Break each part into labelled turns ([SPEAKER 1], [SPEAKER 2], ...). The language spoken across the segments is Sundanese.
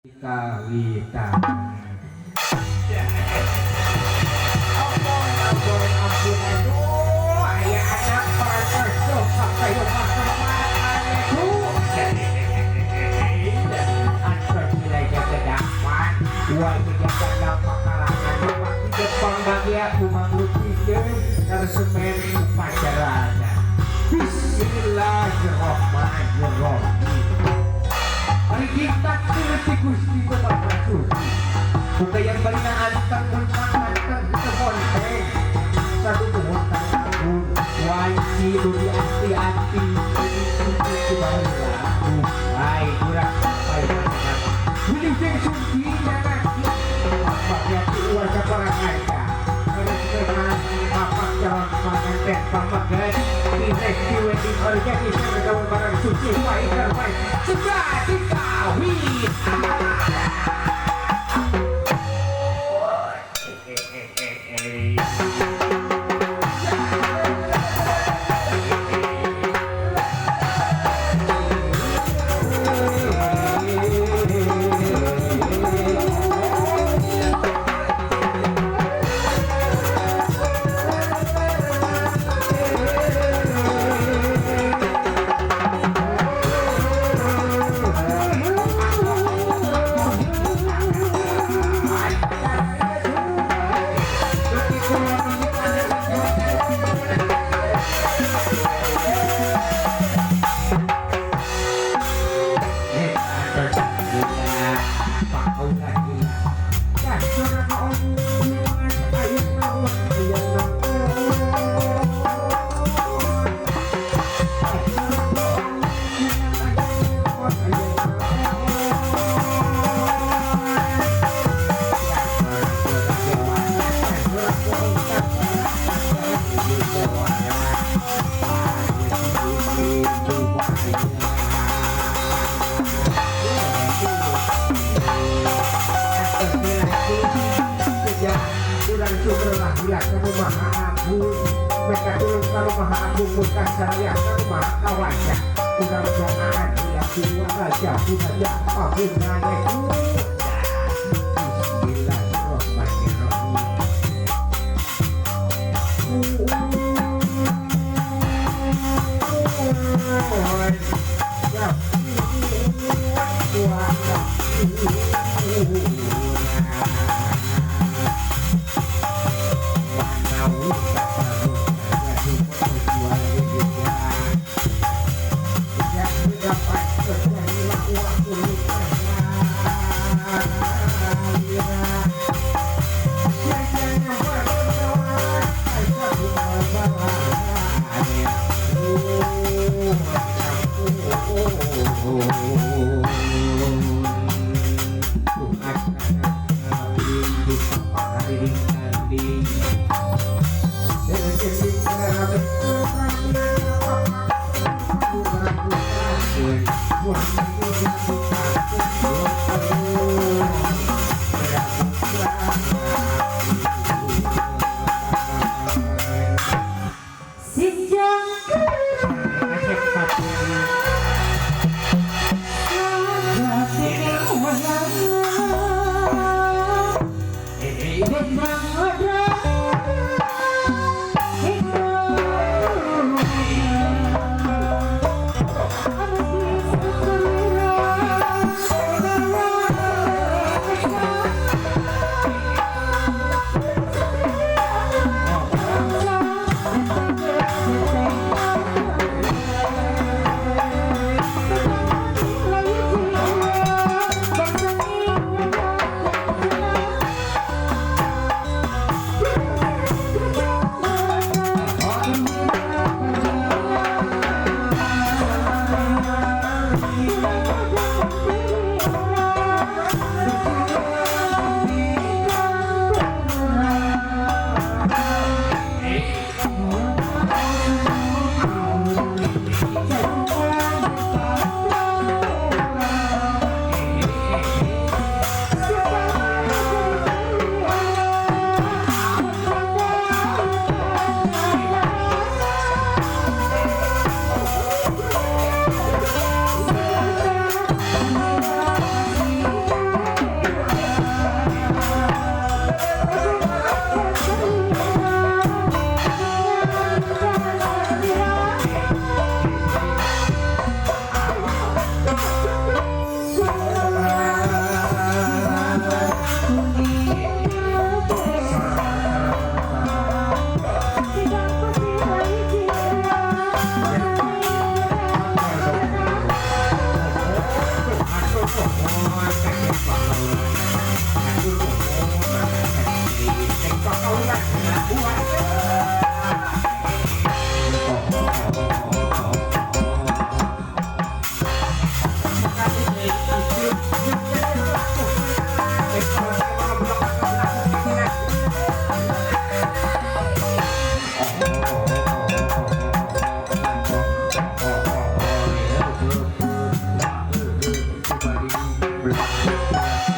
[SPEAKER 1] Kawita. Ampun, ampun, aduh, ayah anak parantos kayo Bismillahirrahmanirrahim. Kita turuti Gusti Maha Bukayan balina antang antang tekonten satu tuhun agung wanci duri ati-ati hai kurang sampai wilujeng suci nanaki bapaknya warga Parangkaja bapak calon pengantin pamagan direksi wedding organizer gawe barang suci baik terbaik sudah dikawin.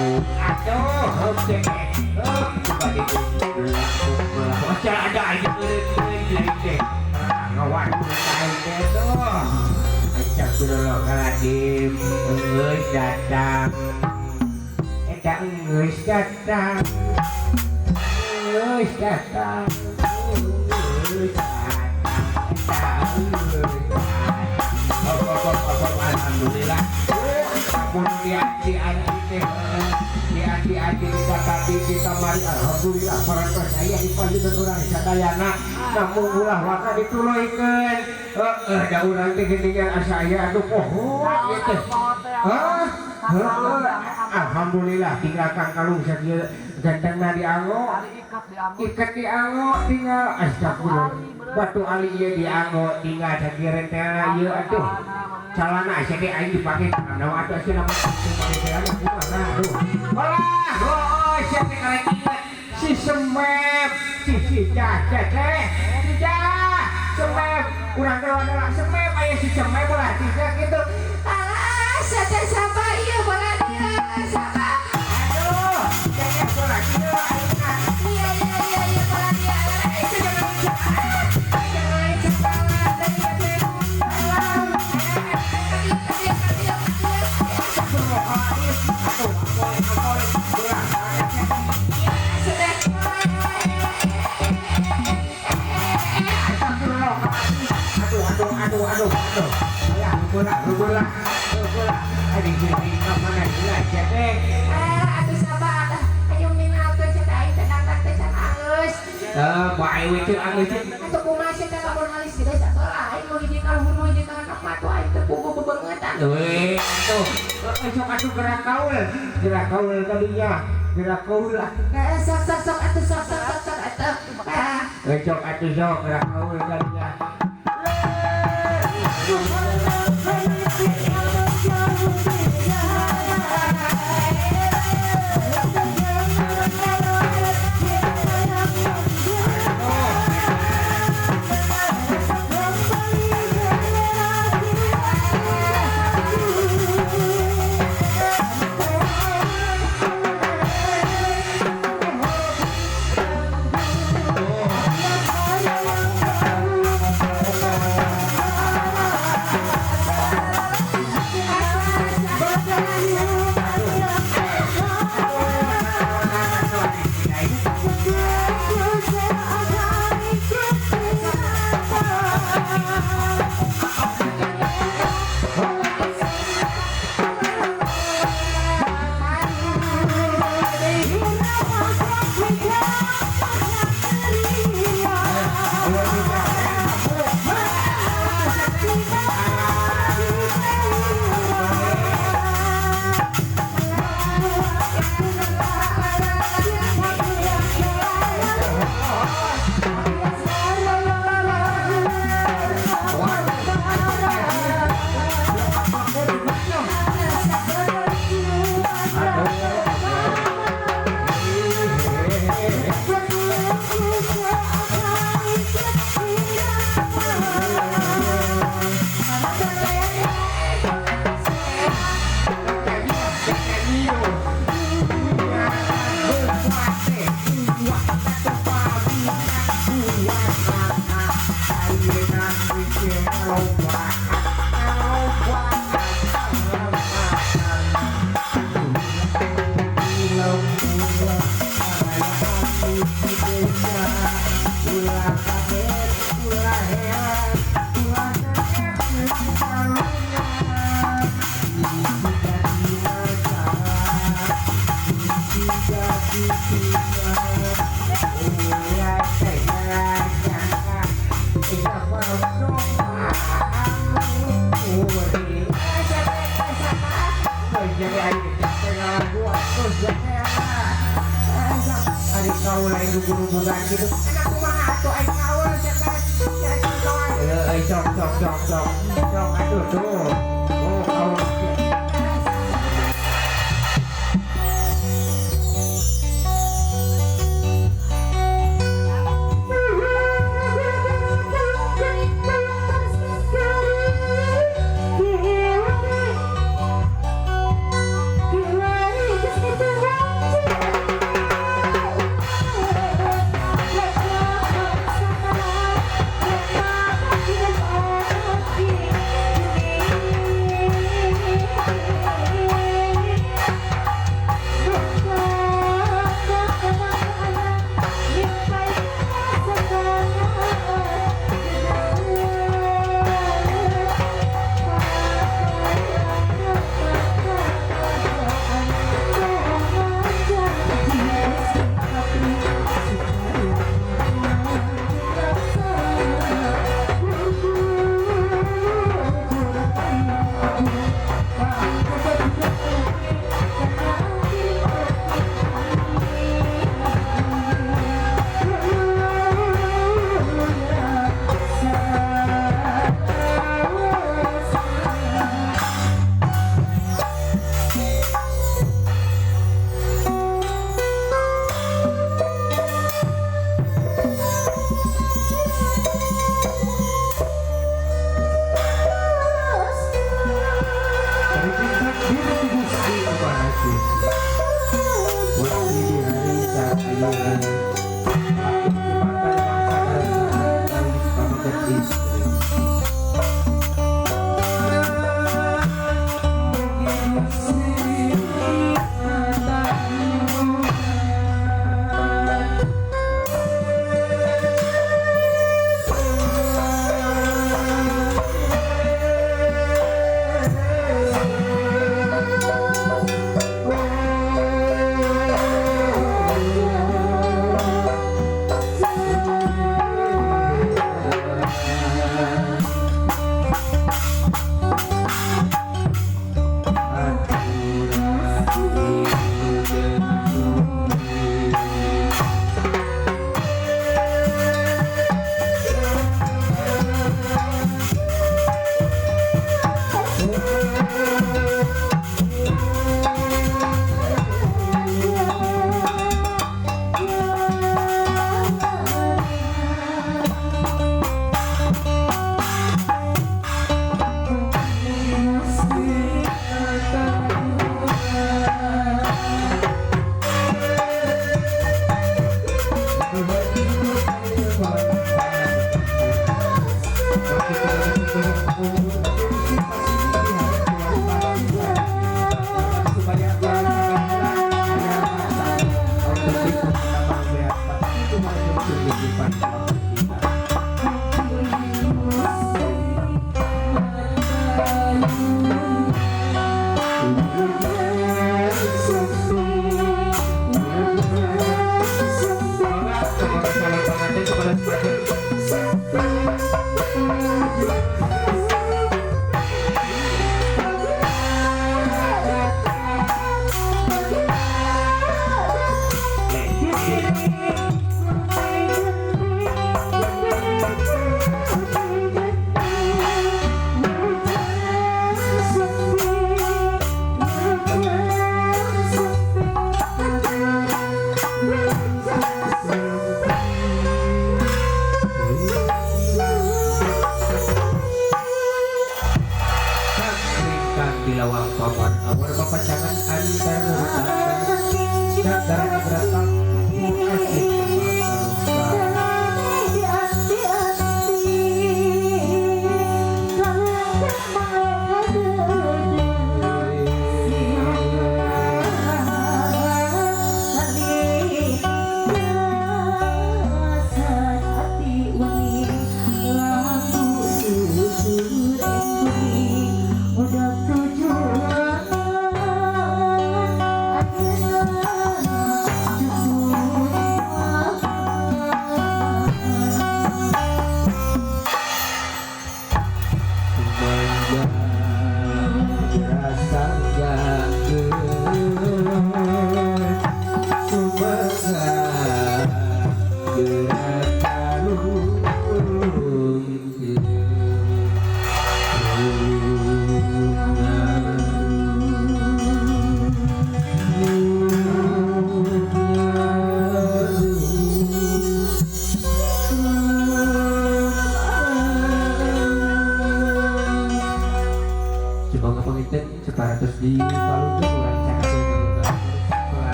[SPEAKER 1] Aduh, heup teh. Heup coba di. Ada aja eureun teh. Ngawan aing teh tuh. Astagfirullahaladzim, geus datang. Eta geus datang. Geus datang. Geus datang. Eta geus datang. Alhamdulillah. Ampun di-anti teh. Di-anti kita tadi kita mari alhamdulillah parantos aya di payunan urang sadayana. Namun ulah waka dituluykeun. Heeh, da urang teh geuningan asa aya aduh poho ieu teh. Hah? Alhamdulillah tinggal kang kalung sakieu gantengna dianggo. Ikat dianggo tinggal astagfirullah. Batu ali ieu dianggo tinggal sakieu rentena ieu atuh. Calana asa teh aing dipake naon atuh asa lamun dipake celana kumaha aduh. Olah, heuh sia teh karek inget si Semep, si si teh si Semep, urang teh adalah Semep aya si Semep ulah sia kitu.
[SPEAKER 2] Alah, sia teh sapa ieu bola dia, sapa.
[SPEAKER 1] Aduh, sia bola kieu ayeuna.
[SPEAKER 2] Iya iya iya iya bola dia.
[SPEAKER 1] Aduh, aduh, bola, bola, bola. Aduh, mana gila teh.
[SPEAKER 2] Aduh sabar, ayo minalkeun sia teh aing teh dangdang teh can alus.
[SPEAKER 1] Eh, bae we teh alus.
[SPEAKER 2] Atuh kumaha sia teh lamun alis geus atuh aing nu hiji ka luhur nu hiji ka handap mah atuh aing teh puguh bebeungetan.
[SPEAKER 1] Weh, atuh. Sok atuh gerak kaul kadinya. Gerak kaul lah.
[SPEAKER 2] Sok sok sok atuh sok sok sok sok atuh.
[SPEAKER 1] Sok atuh sok gerak kaul kadinya.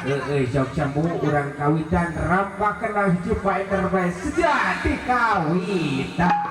[SPEAKER 1] Heeh, sok sambu urang kawitan rampakeun hiji bae terbaik sejati kawitan.